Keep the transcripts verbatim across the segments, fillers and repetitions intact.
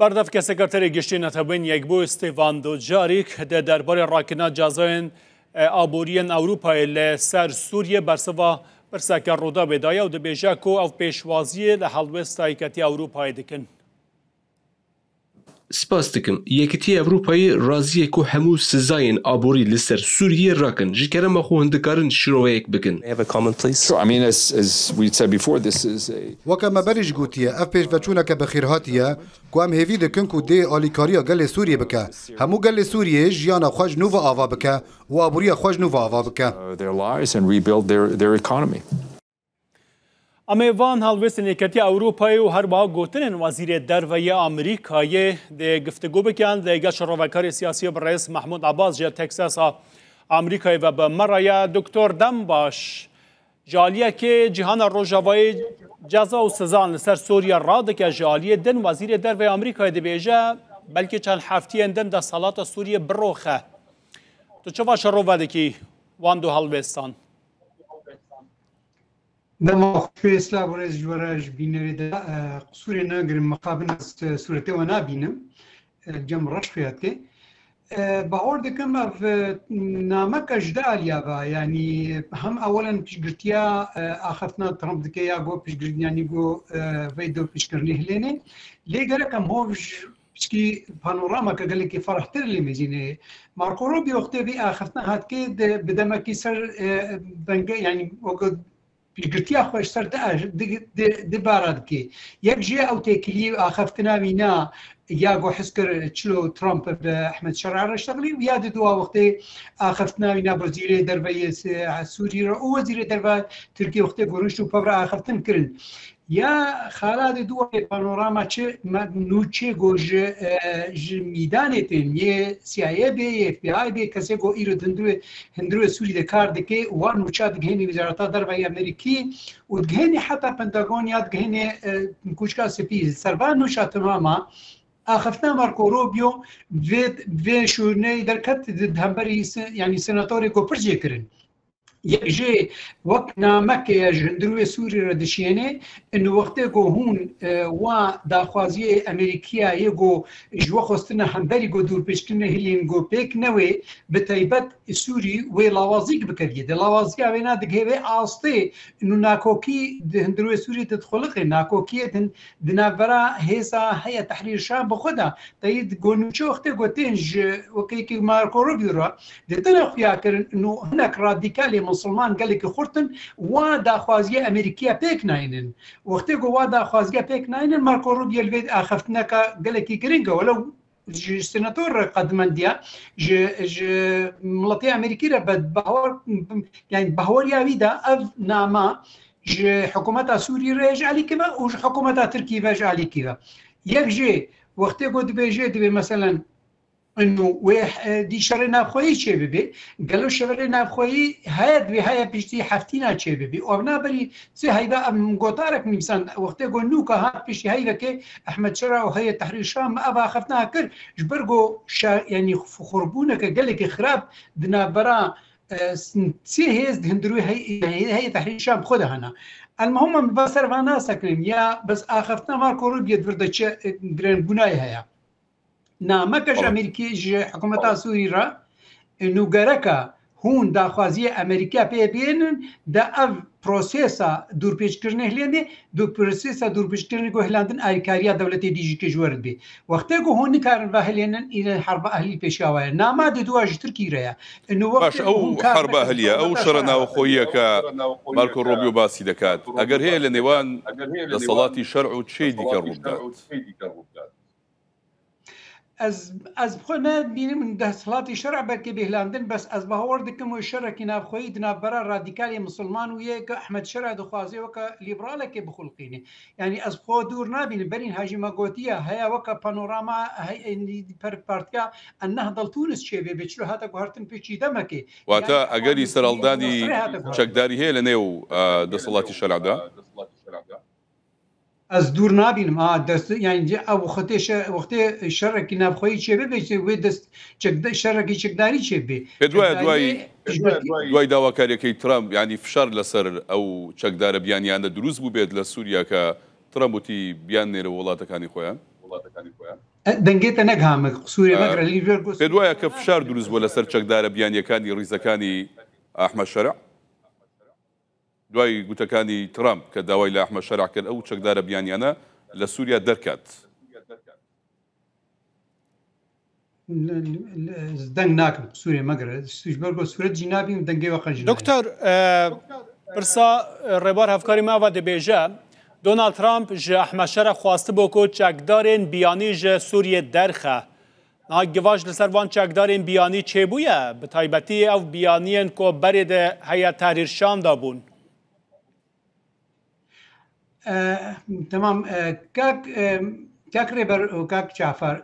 Berdevke Sekreterê Giştî Netewên Yekbûyî Stefan Dujarric di derbarê rakirina cezayên, e, aboriyên Ewropayê li ser Sûriyê bersiva pirseke Rûdawê daye û dibêje ku ew pêşwaziyê li helwêsta Yekîtiya Ewropayê dikin. Spas dikim. Yekîtiya Ewropayê razî ye ku hemû sizayên aborî li ser Sûriyê rakin. Ji kerema xwe hûn dikarin şiroveyek bikin. May I have a comment, please? Sure. I mean, as, as we said before, this is a Weke me berî jî gotiye, ev pêşveçûneke bi xêrhatî ye ku em hêvî dikin ku dê alîkariya gelê Sûriyê bike. Hemû gelê Sûriyê jiyana xwe ji nû ve ava bike û aboriya xwe ji nû ve ava bike. Uh, their lives and rebuild their, their economy. Em ê van helwêstên Yekîtiya Ewropayê û her wiha gotinên Wezîrê Derve yê Amerîkayê dê giftigo bikin, dê gel şirovekarê siyasî birêz Mehmûd Abbas ji Texasa Amerîkayê ve bi me re ye. Doktor Dembaş, ji aliyekê Cîhana Rojavayê ceza û sizan li ser Sûriye radike, ji aliyê din Wezîrê Derve yê Amerîkayê dibêje, belkî çend heftiyên din desthilata Sûriye biroxe. Tu çawa şirove dikî wan du helwêstan? Dema xwe pê silav û rêz ji we re ji bînerê de, e, qisûrê nagirim, mixabin ez, e, sûretê we nabînim. E, cem reş xuya dike. E, bawer dikim ev, e, nameke ji du aliya ve, yanî hem ewelen piştgirtiya, e, axiftina Trump dike ya go piştgirtiya, yanî go, e, vê do piştkirinê hilêne. Lê gerek em hov ji piçkî panorameke gelekî ferehtir lê mezînê. Marco Rubio wextê vî axiftina hatike de bi demekî ser, e, denge, yanî weke piştgirtiya xwe ji ser di, di, di, di bara dike. Yek jê ew têkilî axiftina wî na ya ku hez kir çilo Trump bi Ehmed Şera re şexlî û ya di dua wextê axiftina wî na wezîrê derve yê Sûrî re û wezîrê derve Tirkiyê wextê ku rûnişt û pev re axiftin kirin. Ya xala di dua yê panorama çi me, nû çê ku ji, e, ji mîdanê tên yê C I A bê, yê F B I bê, kesê ku îro di hundirê, hundirê Sûrî de kar dike, wan nûça digihêne Wezareta Derve yê Amerîkî û digihêne heta Pentagon ya digihêne, e, Kûçika Spî. Ser van nûça temama axiftina Marco Rubio vê, vê şûneyê derket di hemberî se-, yanî senatorê ku pir jê kirin. Yek jê wek nameke ye ji hundirê Sûrî re dişiyêne, û wextê ku hûn, e, wa daxwaziyê Amerîkiya yê ku ji we xwestine hemberî ku dûrpêçkirinê hilên ku pêk newê, bi taybet Sûrî wê lawazîk bikeviyê. Di lawaziya wê na digihê vê astê û nakokî di hundirê Sûrî de dixuliqê. Nakokiyê di, di navbera hêza Heyet Tehrîr Şam bi xwe de. Teyî di gonûçe wextê ku tên ji wekî Marco Rubio re di tine xuya kirin û hinek radîkalê misilman gelekî xurt in, wa daxwaziya Amerîkiya pêk nayînin. Wextê ku wa daxwaziya pêk nayînin, Marco Rubio li vê axiftineka gelekî giring e. Welew ji senator re qedimendiya, ji, ji miletê Amerîkî re be bahwer, yani bahweriya wî de ev nama ji hikûmeta Sûrî re ji alîkî ve û ji hikûmeta Tirkî ve ji alîkî ve. Yek jê wextê ku dibêje, dibê meselen, û wê, e, dî şerê navxweyî çê bibe. Gelo şerê navxweyî heye, divê heye piştî heftîna çê bibe. Ev naberî sê heyva em gotarek nivîsan, wextê ku nûka hat piştî heyvekê Ehmed Şera û Heyet Tehrîr Şam ev axiftina kir, ji ber ku şa-, yanî xurbûneke gelekî xirab di navbera, e, s-, sê hêz di hundirê hey-, hey-, Heyet Tehrîr Şam xwe de hene. Elmihim em ba ser van nasekirin, ya bes axiftina Marco Rubio di vir de çi, e, girênbûnayê heye. Nameke ji Amerîkî, ji hikûmeta Sûrî re, e, nû gereka hûn daxwaziyê Amerîkiya pê bênin, de ev prosesa dûrpêçkirinê hilêne, du prosesa dûrpêçkirinê ku hilandin alîkariya dewletê dî jî ke ji we re dibe. Wextê ku hûn nikarin ve hilênin, îne herba ehlî pêşiya we ye. Nama di dua ji Tirkî re ye. E, nû Baş, wextê ku ew hûn kar herba nekin, ehliye, ew şerê navxweyî ye ke Marco Rubio basî dekat. Eger heye li nêwan desthilatî şer û çê dike rû bidat? Ez, ez bi xwe ne bînim desthilatî şer'a belkî bêhlandin, bes ez bawer dikim wê şerekî navxweyî di navbera radîkalê misilman û yê ke Ehmed Şer'a dixwaze weke lîberalekê bixulqîne. Yanî ez bi xwe dûr nabînim. Berîn hajî me gotiye, heya weke panorama hey-, ênî per-, partiya Ennehdal Tunis çêbê, bê çilo hate guhertin pê çîdemekê. Wata egerî seraldanî çekdarî heye li nêw, e, desthilatî şer'a de? Ez dûr nabînim. A, dest, yani, ew wextê şe-, wextê şerekî navxweyî çêbibe, işte, wê dest çekda-, şerekî çekdarî çêbibe. Pê duaya, duayî, duayî dawakariyekê Trump, yani, fişar li ser ew çekdare biyaniyan de dirûst bû bêt li Sûriye ke Trump witî biyan nêre welatekanê xwe yan? دەنگێتە نەگهامە قسوورێ مەگرە لە ژێر گوت. پێت وایە کە فشار دروست بووە لەسەر چەکدارە بیانیەکانی ڕیزەکانی ئەحمە شەرع؟ دوای گوتەکانی ترامپ کە داوای لە ئەحمە شەرع کرد ئەو چەکدارە بیانیانە لە سووریا دەرکات. دەنگ ناکەم قسوورێ مەگرە سوژبەر بۆ سوورەت جی نابین دەنگێ وەقە ژی. دکتۆر، پرسا ڕێبار هەفکاری ماوە دەبێژە، دۆناڵد ترامپ ji Ehmed Şeref xwestibû ku çekdarên biyanî ji Sûriyê derxe. Niha givaş li ser van çekdarên biyanî çêbûye, bi taybetî ew biyaniyên ku berê de heya Tehrîr Şam de bûn. Temam, kak kak Rêber û kak Cafer,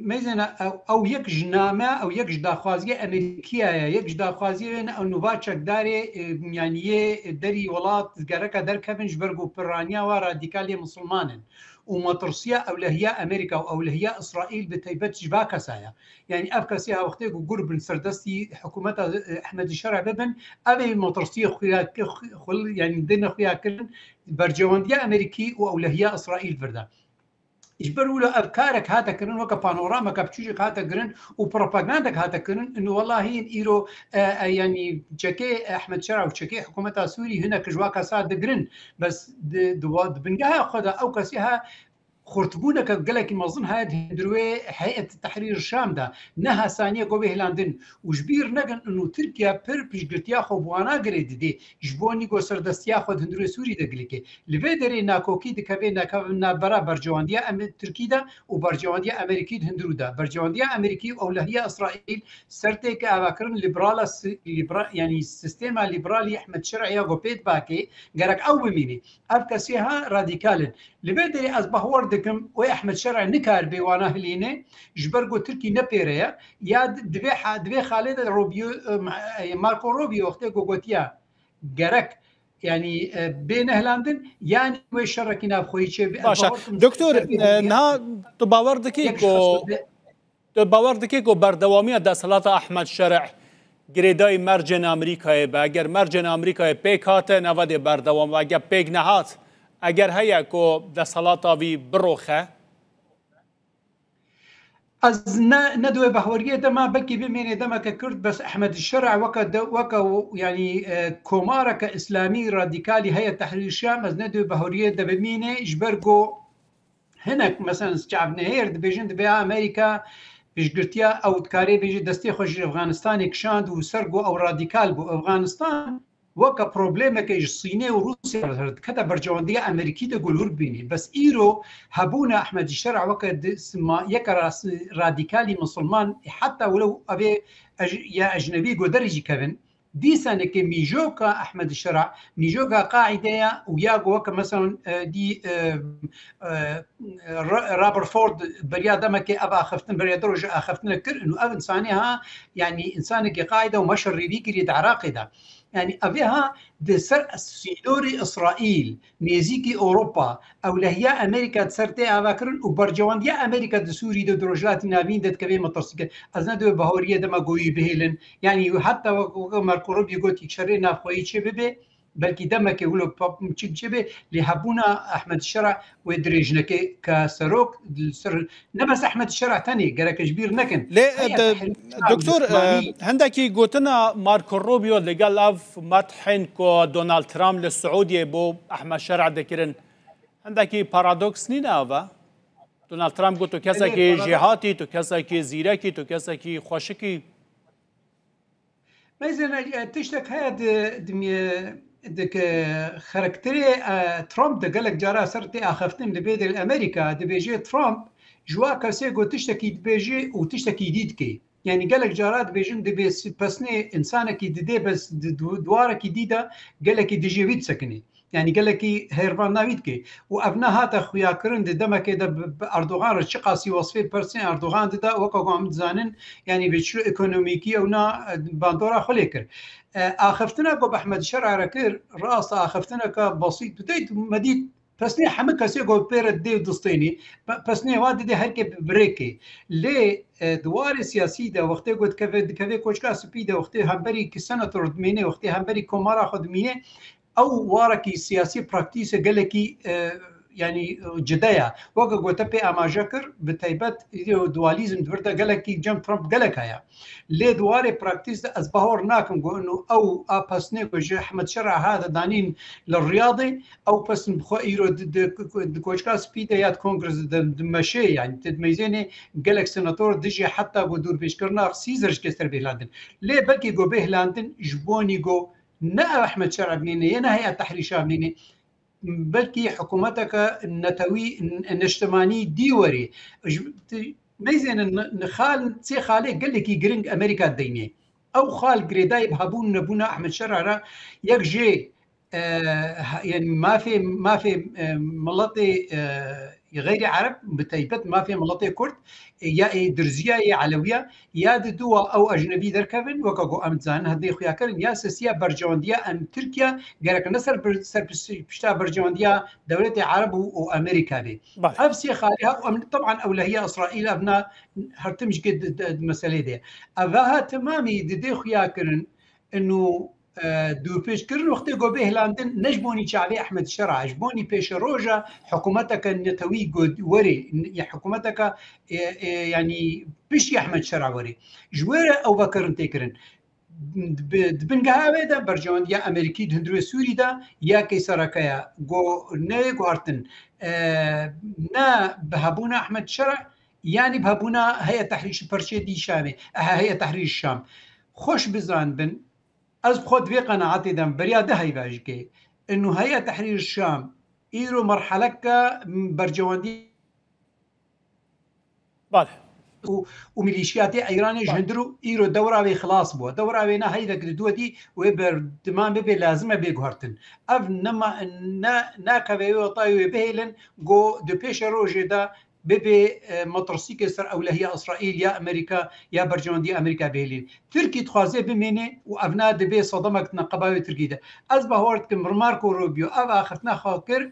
mêzena ew yek ji name, ew yek ji daxwaziya Amerîkiya ye, yek ji daxwaziya wê ne ew nûva çekdarê, yanî yê derî welat gereka derkevin ji ber ku piraniya wa radîkal yê misilman in û metirsiya ewlehiya Amerîka û ewlehiya Îsraîl bi taybet ji va kesa ye. Yanî ev kesê ha wextê ku gur bin serdestî hikûmeta Ehmedî Şerê bibin, ev ê metirsiyê xuya, xul, yanî dine xuya kirin, bercewendiya Amerîkî û ewlehiya Îsraîl vir de. Ji ber wilo ev karek hate kirin, weke panorameke biçûcek hate kirin û propagandek hate kirin, û welahî îro, e, e, yanî çekê Ehmed Şerê û çekê hikûmeta Sûrî hinek ji wa kesa digirin. Bes di, di, wa, di bingeha xwe de ew kesê ha xurtbûneke gelekî mezin heye di hundirwê Heyet Tehrîr Şam de, ne hesanî ye ku bê hilandin. Û ji bîr nekin, û Tirkiye pir piştgirtiya xwe bi wana girê didê, ji bo nîgo serdestiya xwe di hundirwê Sûrî de gilikê. Li vê derê nakokî dikeve navbera bercewendiya Tirkî de û bercewendiya Amerîkî di hundirû de. Bercewendiya Amerîkî û ewlehiya Îsraîl ser tê ke avakirin lîberala, yanî sîstema lîberalî Ehmed Şerê ya ku pê dibakê, gerek ew bimînê. Ev kesê ha radîkal in. Li vê derê ez bahwer dikim wê Ehmed Şerê nikar bê wana hilîne, ji ber ku Tirkî ne pêre ye, ya divê ha, divê xalê de Rubio, e, Marco Rubio wextê ku gotiya gerek, yanî, e, bê nehilandin, yanî wê şerekî navxweyî çêbe. Baş e. Doktor, niha tu bawer dikî ku Tu bawer dikî ku berdewamiya desthilata Ehmed Şerê girêdayî mercên Amerîkayê be? Eger mercên Amerîkayê pêk hate, nava dê berdewam be. Eger pêk nehat, eger heye ku desthilata vî biroxe? Ez ne, ne di wê behweriyê de me, belkî bimênê demeke kurt, bes Ehmed Şerê weke de, weke, yanî, e, komareke îslamî radîkalî heye Tehrîr Şam, ez ne di wê behweriyê de bimînê, ji ber ku hinek, meselen, çavnehêr dibêjin, dibê Amerîka piştgirtiya ew dikarê bêjî destê xwe ji Efganistanê kişand û ser got ew radîkal bû. Efganistan weke problemeke ji Sînê û Rûsya re dikete bercewendiya Amerîkî de gulhûr bînî. Bes îro hebûna Ehmed Şerê weke di sima-, yeke ras-, radîkalî misilman, heta wilo ev ê ej-, ya ecnebî goderî jî kevin, Dîsanekê mîjoka Ehmed Şera, mîjoka Qaîde ya û ya ku weke, meselan, e, dî, e, e, Ra-, Rutherford beriya demekê ev axiftin, beriya du roj axiftinek kir û ev insanê ha, yanî insanekê Qaîde û meşerrî vî kirî di Iraqê de. Yanî ev ê ha di ser sînorê Îsraîl, nêzîkî Ewropa, ewlehiya Amerîka di ser tê avakirin û bercewendiya Amerîka di Sûrî de, di Rojhilatî Navîn de dikeve metirsîkir. Ez ne di wê bahoriyê de me goyî bihêlin. Yanî heta wek, wek Marco Rubio gotî şerê navxweyî çê bibe, belkî demekê wilo pa-, çik çê be, lê hebûna Ehmed Şera wê dirêjnekê ke serok, li ser, ne bes Ehmed Şera tenê, gerek ji bîr nekin. Lê, Heye e, de, Tehrîr Şam, doktor, e, Osmanî. Hendekî gotina Marco Rubio li gel ev methên ku Donald Trump li Siûdiyê bo Ehmed Şera dikirin, hendekî paradoks nîne ev e? Donald Trump got, tu kesekî Belê, paradoks. Jêhatî, tu kesekî zîrekî, tu kesekî xweşikî. Meyzên, e, tiştek heye di, di, di ke xerektirê, e, Trump de gelek cara ser tê axiftin, dibê di Amerîka, dibêje Trump ji wa kesê ku tiştekî dibêje û tiştekî dî dike. Yanî gelek cara dibêjin dibê si-, pesnê insanekî didê bes di du-, duwarekî dî de gelekî dijê wî disekinê. Yanî gelekî hêrvan navî dike. Û ev nehate xuyakirin di demekê de bi, bi Erdogan re çiqasî wesfê persên Erdogan dida, weke ku em dizanin, yanî bi çi ekonomîkî ew na, e, bandora xwe lê kir. E, axiftina ku bi Ehmed Şera re kir, rast axiftineke besît bideyt, me dît pesnê hemî kesê ku pê re didê û distênî, pe-, pesnê wa didê herkê bi birêkê. Lê, e, di warê siyasî de wextê ku dikeve, dikeve koçka spî de, wextê hemberî ki senator dimîne, wextê hemberî komara xwe dimîne, ew warekî siyasî praktîse gelekî, e, yanî cide ye. Weke ku te pê amaje kir, bi taybet dualîzm di vir de gelekî cem Trump gelek heye. Lê di warê praktîs de ez bahor nakim ku ino ew a pesnê ku ji Ehmed Şera hate danîn li Riyadê, ew pesn bi xwe îro di, di, di Koçka Spî de ya di Kongres de di meşê, yanî te dimeyzênê gelek senator dijî heta ku dûrpêçkirina Caesar ji keser bêhlandin. Lê belkî ku bêhlandin ji bonî ku ne ew Ehmed Şera binêne, yê ne Heya Tehrîşa binêne, belkî hikûmeteke netewî, n-, niştimanî dî werê. Ji, ti, meyzêne ni-, nixal, sê xalê gelekî giring Amerîka deynê. Ew xal girêdayî bi hebûn nebûna Ehmed Şera re yek jê, e, ha-, yanî mafê, mafê, e, miletê, e, xeyrî Ereb, bi taybet mafê miletê Kurd, e, ya ê Dirziya, yê Elewiya, ya di dû wa ew ecnebî derkevin, weke ku em dizanin, hindê xuya kirin, ya sesiya berjewendiya em Tirkiye gerek ne ser bir-, ser pis-, pişta berjewendiya dewletê Ereb û, û Amerîka bê. Baş. Ev sê xalî ha, em, teban ewlehiya Îsraîl, ev na her tim ji ke di, di, di meselê de. Ev ha temamî didê xuya kirin, inu, e, dûrpêçkirin wextê ku bê hilandin ne ji bonî çavê Ehmed Şera, ji bonî pêşeroja hikûmeteke netewî ku werê, n-, ya hikûmeteke, e, e, yanî piştî Ehmed Şera werê. Ji wê re ew vekirin tê kirin. Bi, di bingeha wê de berjewendiya Amerîkî di hundirê Sûrî de ya keysereke ye, ku neyê guhartin, e, ne bi hebûna Ehmed Şera, yanî bi hebûna Heya Tehrîr ji perçê dî Şamê, ehe, Heya Tehrîr Şam. Xweş bizanbin, ez bi xwe di vê qenaetê de me, beriya de heyva jikê. Inu Heya Tehrîr Şam, îro merheleke berjewendî Bale. û, û milîşiyatê Îranê ji Bale. hundir û îro dewra wê xilas bû. Dewra wê ne heyvek li dû dî wê berdiman bibe, lazim e bê guhertin. Ev nema, ne, ne qevê wê wetayê wê bihêlin, go di pêşe rojê de bibe, e, metirsîkê ser ewlehiya Îsraîl ya Amerîka, ya berjewendiya Amerîka bihêlin. Tirkî dixwaze bimêne û ev na dibê sedemek di neqeba wê Tirkî de. Ez bawer dikim, Marco Rubio ev axiftina xwe kir,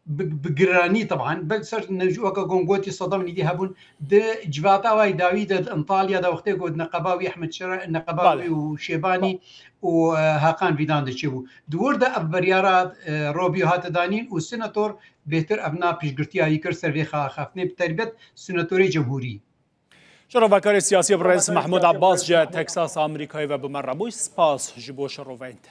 bi, bi giranî, teban, bel ser ne-, weke ku gotî sedem nîdî hebûn, di civata wayî dawî de, di Antalya de, wextê ku di neqeba wî Ehmed Şera, neqeba Bale. wî û Şêbanî û, e, Hakan Fîdan de çêbû. Di wir de ev biryara, e, Rubio hate danîn û senator bêhtir ev na piştgirtiya wî kir ser vê xaxaftinê, bi taybet senatorê cemhûrî. Şerovekarê siyasî birêz Mehmûd Abbas ji Texas Amerîkayê ve bi me re bûy. Spas ji bo şeroveyên te.